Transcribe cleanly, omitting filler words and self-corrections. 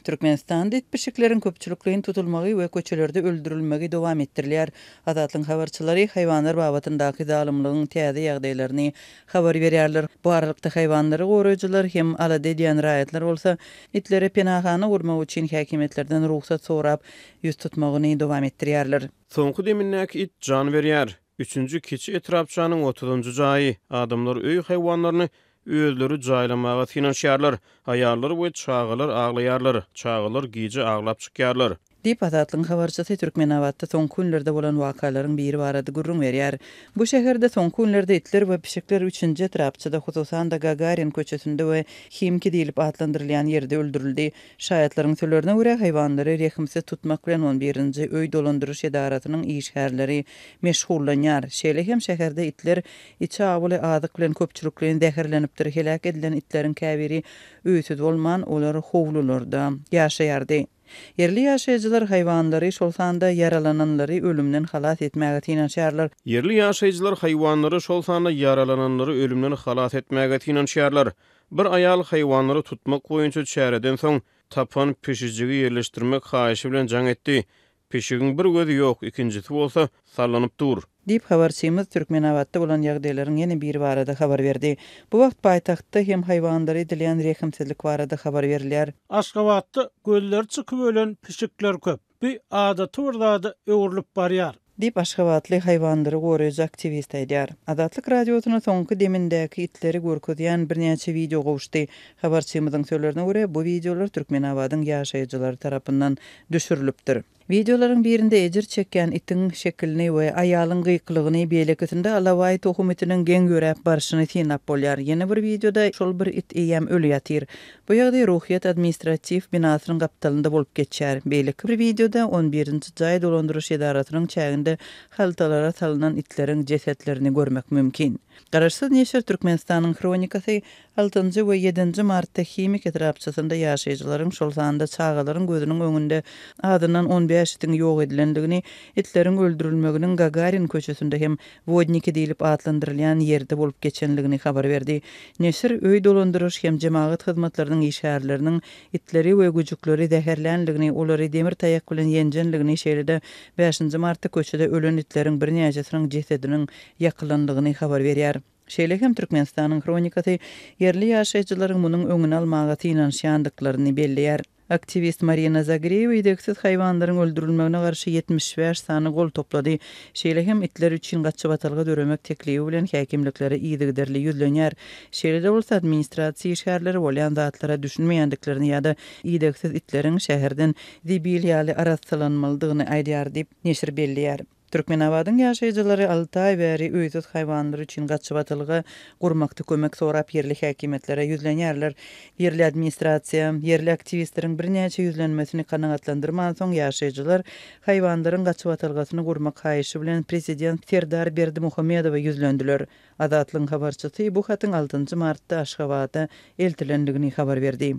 Türkmenistanda it-pişikleriň köpçülikleýin tutulmagy we köçelerde öldürilmegi dowam etdirilýär. Azatlygyň habarçylary haýwanlar babatyndaky zalymlygyň täze ýagdaýlaryny habar berýärler. Bu aralykda haýwanlary goraýjylar hem alada edýän raýatlar bolsa, itlere penahana gurmak üçin häkimiýetlerden rugsat sorap, ýüz tutmagyny dowam etdirýärler. Soňky demindäki it jan berýär. Üçünji kiçi etrapçanyň otuzynjy jaýy. Adamlar öý haýwanlaryny özleri jaýlamaga synanyşýarlar. Aýallar we çagalar aglaýarlar. Çagalar gije aglap çykýarlar. Diýip, Azatlygyň habarçysy Türkmenabatda soňky günlerde bolan wakalaryň biri barada gürrüň berýär. Bu şäherde soňky günlerde itler we pişikler üçünji etrapçada, hususan-da Gagarin köçesinde we Himki diýlip atlandyrylýan ýerde öldürildi. Şaýatlaryň sözlerine görä, haýwanlary rehimsiz tutmak bilen on birinji öý dolandyryş edarasynyň işgärleri meşgullanýar. Şeýle hem şäherde itler içi awuly azyk bilen köpçülikleýin zäherlenipdir, heläk edilen itleriň käbiri öýsüz bolman, olar howlularda ýaşaýardy. Ýerli ýaşaýjylar haýwanlary, şol sanda ýaralananlary ölümden halas etmäge synanyşýarlar. Ýerli ýaşaýjylar haýwanlary, şol sanda ýaralananlary ölümden halas etmäge synanyşýarlar. Bir aýal haýwanlary tutmak boýunça çäreden soň, tapan pişijigi ýerleşdirmek haýyşy bilen jaň etdi. Pişigiň bir gözi ýok, ikinjisi bolsa, sallanyp dur. Diýip, habarçymyz Türkmenabatda bolan ýagdaýlaryň ýene biri barada habar berdi. Bu wagt paýtagtda hem haýwanlara edilýän rehimsizlik barada habar berilýär. Aşgabatda gözleri çykyp ölen pişikler köp. Bu adaty bir zada öwrülip barýar. Diýip, aşgabatly haýwanlary goraýjy aktiwist aýdýar. Azatlyk Radiosyna soňky demindäki itleri görkezýän birnäçe wideo gowuşdy. Habarçymyzyň sözlerine görä, bu wideolar Türkmenabadyň ýaşaýjylary tarapyndan düşürilipdir. Wideolaryň birinde ejir çekýän itiň şekilini we aýalyň gykylygyny, beýlekisinde alabaý tohum itiniň geň ýöräp barşyny synlap bolýar. Ýene bir wideoda şol bir it eýýäm öli ýatyr. Bu ýagdaý Ruhyýet administratiw binasynyň gapdalynda bolup geçýär. Beýleki bir wideoda on birinji jaý dolandyryş edarasynyň çäginde haltalara salynan itleriň jesetlerini görmek mümkin. Garaşsyz neşir Türkmenistanyň hronikasy altynjy we ýedinji martda Himik etrapçasynda ýaşaýjylaryň, şol sanda çagalaryň gözüniň öňünde azyndan on bäş itiň ýok edilendigini, itleriň öldürilmeginiň Gagarin köçesinde hem Wodniki diýlip atlandyrylýan ýerde bolup geçenligini habar berdi. Neşir öý dolandyryş hem jemagat hyzmatlarynyň işgärleriniň itleri we güjükleri zäherlänligini, olary demir taýak bilen ýenjenligini, şeýle-de bäşinji martda köçede ölen itleriň birnäçesiniň jesediniň ýakylandygyny habar berýär. Şeýle hem Türkmenistanyň Hronikasy ýerli ýaşaýjylaryň munuň öňüni almaga synanyşýandyklaryny belleýär. Aktiwist Marina Zagreýewa idegsiz haýwanlaryň öldürilmegine garşy 75 sany gol toplady. Şeýle hem itler üçin gaçybatalga döremek teklibi bilen häkimliklere yzygiderli ýüzlenýär. Şeýle-de bolsa, administrasiýa işgärleri bolýan zatlara düşünmeýändiklerini ýa-da idegsiz itleriň şäherden zibil ýaly arassalanmalydygyny aýdýar diýip, neşir belleýär. Türkmenabadyň ýaşaýjylary alty aý bäri öýsüz haýwanlar üçin gaçybatalga gurmakda kömek sorap ýerli häkimiýetlere ýüzlenýärler. Ýerli administrasiýa ýerli aktiwistleriň birnäçe ýüzlenmesini kanagatlandyrmansoň, ýaşaýjylar haýwanlaryň gaçybatalgasyny gurmak haýyşy bilen prezident Serdar Berdimuhamedowa ýüzlendiler. Azatlygyň habarçysy bu hatyň altynjy martda Aşgabada eltilendigini habar berdi.